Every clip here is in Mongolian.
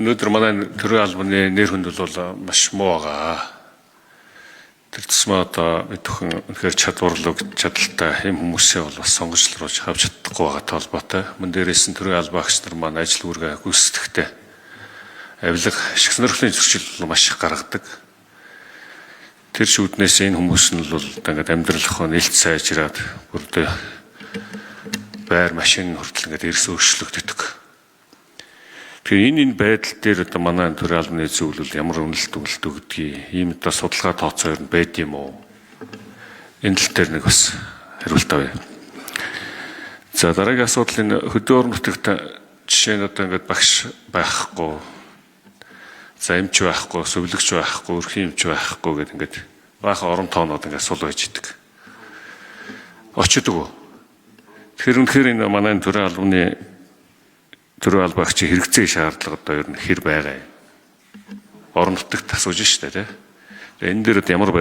Өнөөдөр манай төрийн албаны нэр хүнд бол маш муу байгаа. Тэр тусмаа одоо бид бүхэн үнэхээр чадварлаг, чадaltaй ийм хүмүүсээ бол бас сонгожлруулж авч чадахгүй байгаатай холбоотой. Мөн дээрээс нь төрийн албаа агч нар маань ажил үүргээ гүйцэтгэхдээ авилга, ашиг сонирхлын зөрчил маш их гаргадаг. Тэр шүүднээс энэ хүмүүс нь бол одоо ингээд амьдралынхоо нэлт сайжраад бүрдээ байр машин хүртэл ингээд эрс өөрчлөгддөг. Тэгэхээр энэ байдал дээр одоо манай төрийн албаны зөвлөл ямар үнэлт өгөлт өгдгийг ийм одоо судалгаа тооцоо ер нь байд юм уу? Энэ тал дээр нэг бас хариулт авъя. За дараагийн асуудал энэ хөдөө орон нутагт жишээ нь одоо ингээд багш байхгүй, за эмч байхгүй, сувилагч байхгүй, өрхийн эмч байхгүй гэдэг ингээд баахан орон тоонууд ингээд сул байж идэг. Очдөг. Тэгэхээр үнэхээр энэ манай төрийн албаны төрийн албаагчийн хэрэгцээ шаардлага одоо ер нь хэр байгаа юм? Орон нутагт асууж штэ тий. Энэ дээр одоо ямар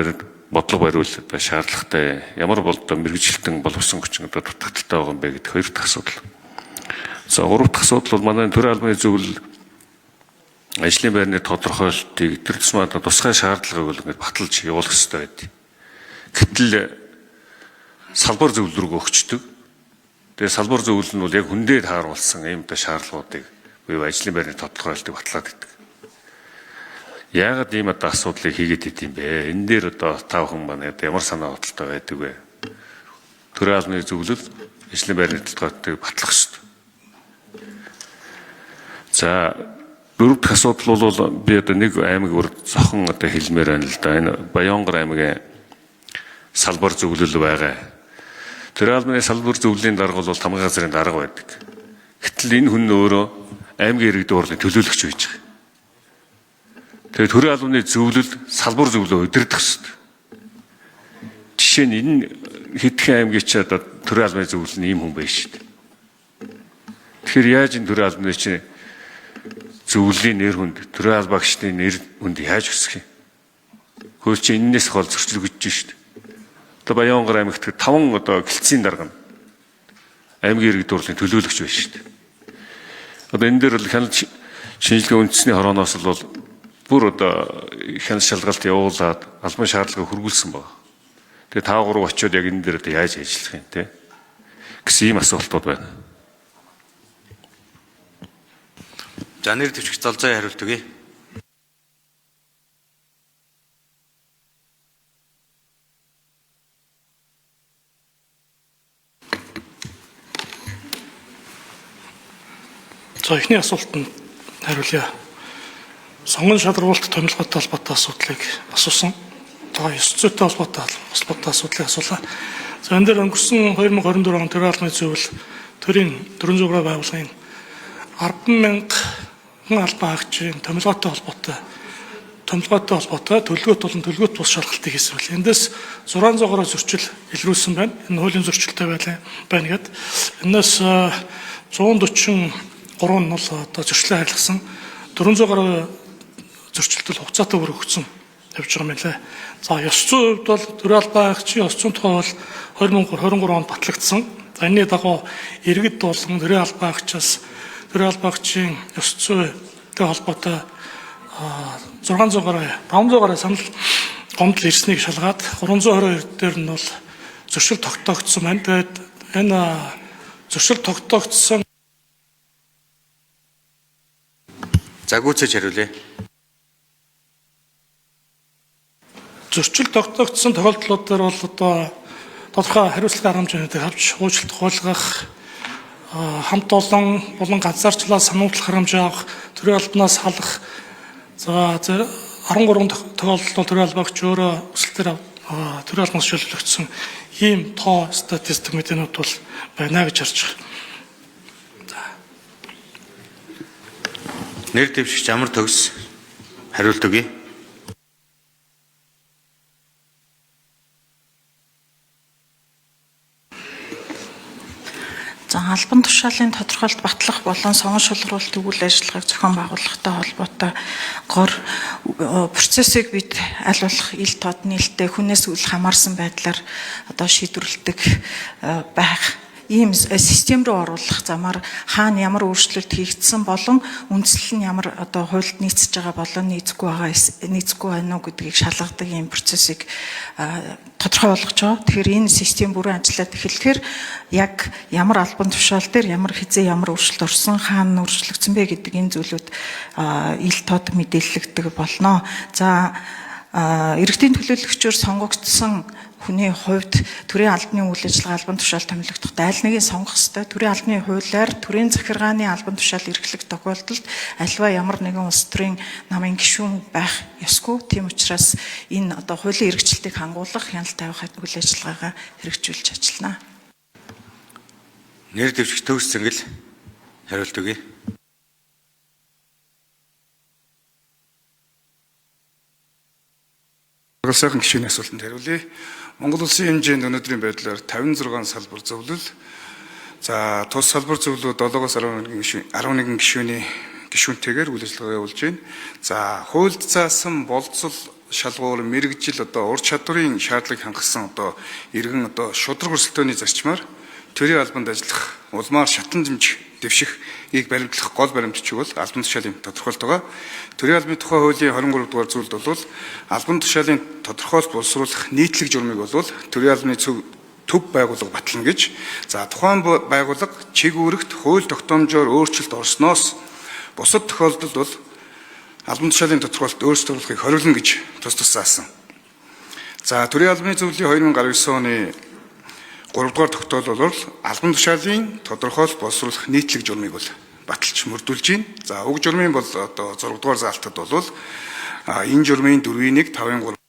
бодлого бариул одоо шаардлагатай, ямар бол одоо мэргэжилтэн боловсон хүчин одоо дутагдaltaй байгаа юм бэ гэдэг хоёр дахь асуудал. За гурав дахь асуудал бол манай төрийн албаны зөвлөл ажлын байрны тодорхойлолтыг тэр тусмаа одоо тусгай шаардлагыг бол ингээд баталж явуулах хэрэгтэй байдаг. Гэтэл салбар зөвлөл рүү өгчдөг. Тэгээ салбар зөвлөл нь бол яг хүндээ тааруулсан ийм одоо шаардлагуудыг буюу ажлын байрны тодорхойлолтыг батлаад өгдөг. Яагаад ийм одоо асуудлыг хийгээд идэм бэ? Энэ дээр одоо та бүхэн маань одоо ямар санаа бодолтой байдаг вэ? Төрийн албаны зөвлөл ажлын байрны тодорхойлолтыг батлах ёстой. За дөрөв дэх асуудал бол би одоо нэг аймаг бүр зохон одоо хэлмээр байна л да. Энэ Баянгар аймгийн салбар зөвлөл байгаа. Төрийн албаны салбар зөвлөлийн дарга бол тамгай газрын дарга байдаг. Гэтэл энэ хүн өөрөө аймгийн иргэдийн хурлын төлөөлөгч байж байгаа. Тэгээ төрийн албаны зөвлөл салбар зөвлөө удирдах ёстой. Жишээ нь энэ хэдхэн аймгийн чи одоо төрийн албаны зөвлөл нь ийм хүн байж шүү дээ. Тэгэхээр яаж энэ төрийн албаны чи зөвлөлийн нэр хүнд, төрийн албаагчдын нэр хүнд яаж өсгөх юм? Хөөе чи энэнээс гол зөрчилгөж шүү дээ. Одоо Баянгар аймагт 5 одоо гэлцийн дарга нь аймгийн иргэд хурлын төлөөлөгч байж шүү дээ. Одоо энэ дээр бол хяналт шинжилгээ үндэсний хорооноос бол бүр одоо хяналт шалгалт явуулаад албан шаардлага хөргүүлсэн байна. Тэгээ та гурав очиод яг энэ дээр одоо яаж ажиллах юм те гэсэн ийм асуултууд байна. За нэр дэвшигч Золзой хариулт өгье. За эхний асуултанд хариулъя. Сонгон шалруулалт томилгоотой холбоотой асуудлыг асуусан. За ёс зүйтэй холбоотой асуудлыг асуулаа. За энэ дээр өнгөрсөн 2024 он төрийн албаны зөвлөл төрийн 400 байгууллагын 10,000 хүн албан хаагчийн томилгоотой холбоотой төлгөөт болон төлгөөт бус шалгалтыг хийсэн байл. Эндээс 600 гаруй зөрчил илрүүлсэн байна. Энэ хуулийн зөрчилтэй байна гэд. Энээс 143 нь бол одоо зөрчлөө харилцсан 400 гаруй зөрчилтөл хугацаатай өргөгдсөн явж байгаа юм лээ. За ёс зүйн хувьд бол төрийн албан хаагчийн ёс зүйн тухай бол 2023 онд батлагдсан. За энэний дагуу иргэд болон төрийн албан хаагчаас төрийн албан хаагчийн ёс зүйтэй холбоотой 600 гаруй 500 гаруй санал гомдол ирснийг шалгаад 322 дээр нь бол зөрчил тогтоогдсон байна. Тэгээд энэ зөрчил тогтоогдсон. За гүйцээж хариулъя. Зөрчил тогтоогдсон тохиолдлууд дээр бол одоо тодорхой хариуцлагын арга хэмжээнүүдийг авч уучлалт хуулгах, хамт олон ганцаарчлаа сануудлах арга хэмжээ авах, төрийн албанаас халах. За 13 тохиолдолд бол төрийн албаагч өөрөө өсөлтөөр төрийн албанаас шөлөглөгдсөн ийм тоо статистик мэдээнүүд бол байна гэж харж байгаа. Нэр дэвшигч Амар төгс хариулт өгье. За албан тушаалын тодорхойлолт батлах болон сонгон шалгаруулалт үйл ажиллагааг зохион байгуулахтай холбоотой гор процессыг бид аль болох ил тод нээлттэй хүнээс үл хамаарсан байдлаар одоо шийдвэрлэдэг байх Ийм систем рүү оруулах замаар хаана ямар өөрчлөлт хийгдсэн болон үндслэл нь ямар одоо хуульд нийцэж байгаа болон нийцэхгүй байгаа нийцэхгүй байна уу гэдгийг шалгадаг ийм процессыг тодорхой болгож байгаа. Тэгэхээр энэ систем бүрэн ажиллаад эхлэхээр яг ямар албан тушаал дээр ямар хэзээ ямар өөрчлөлт орсон, хаана өөрчлөгдсөн бэ гэдэг энэ зүйлүүд ил тод мэдээлэгдэх болно. За, иргэдийн төлөөлөгчөөр сонгогдсон хүний хувьд төрийн албаны үйл ажиллагаа албан тушаал томилогдохдоо аль нэгийг сонгох ёстой. Төрийн албаны хуулиар төрийн захиргааны албан тушаал эрхлэх тохиолдолд альва ямар нэгэн улс төрийн намын гишүүн байх ёсгүй. Тийм учраас энэ одоо хуулийн эрхчлэлтийг хангуулах, хяналт тавих үйл ажиллагаагаа хэрэгжүүлж ажиллана. Нэр дэвшигч Төгс Цэнгэл хариулт өгье. Сайхан гишүүний асуултанд хариулъя. Монгол улсын хэмжээнд өнөөдрийн байдлаар 56 салбар зөвлөл. За, тус салбар зөвлөлүүд 7-оос 11 гишүүний гишүүнтэйгээр үйл ажиллагаа явуулж байна. За, хуульд заасан болцол шалгуур мэргэжил одоо ур чадварын шаардлагыг хангасан одоо иргэн одоо шударга өрсөлдөөний зарчмаар төрийн албанд ажиллах улмаар шатан дэмжих дэвших ийг баримтлах гол баримтчиг бол албан тушаалын тодорхойлолт байгаа. Төрийн албаны тухай хуулийн 23 дугаар зүйлд бол албан тушаалын тодорхойлолт боловсруулах нийтлэг журмыг бол төрийн албаны төв байгууллага батлана гэж. За, тухайн байгууллага чиг үүрэгт хууль тогтоомжоор өөрчлөлт орсноос бусад тохиолдолд бол албан тушаалын тодорхойлолт өөрчлөлт оруулахыг хориглоно гэж тус тус заасан. За, төрийн албаны зөвлөлийн 2019 оны 3 дугаар тогтоол бол албан тушаалын тодорхойлолт боловсруулах нийтлэг журмыг бол баталж мөрдүүлж байна. За, уг журмын бол одоо 6 дугаар заалтад бол энэ журмын 4-ийн 1, 5-ын 3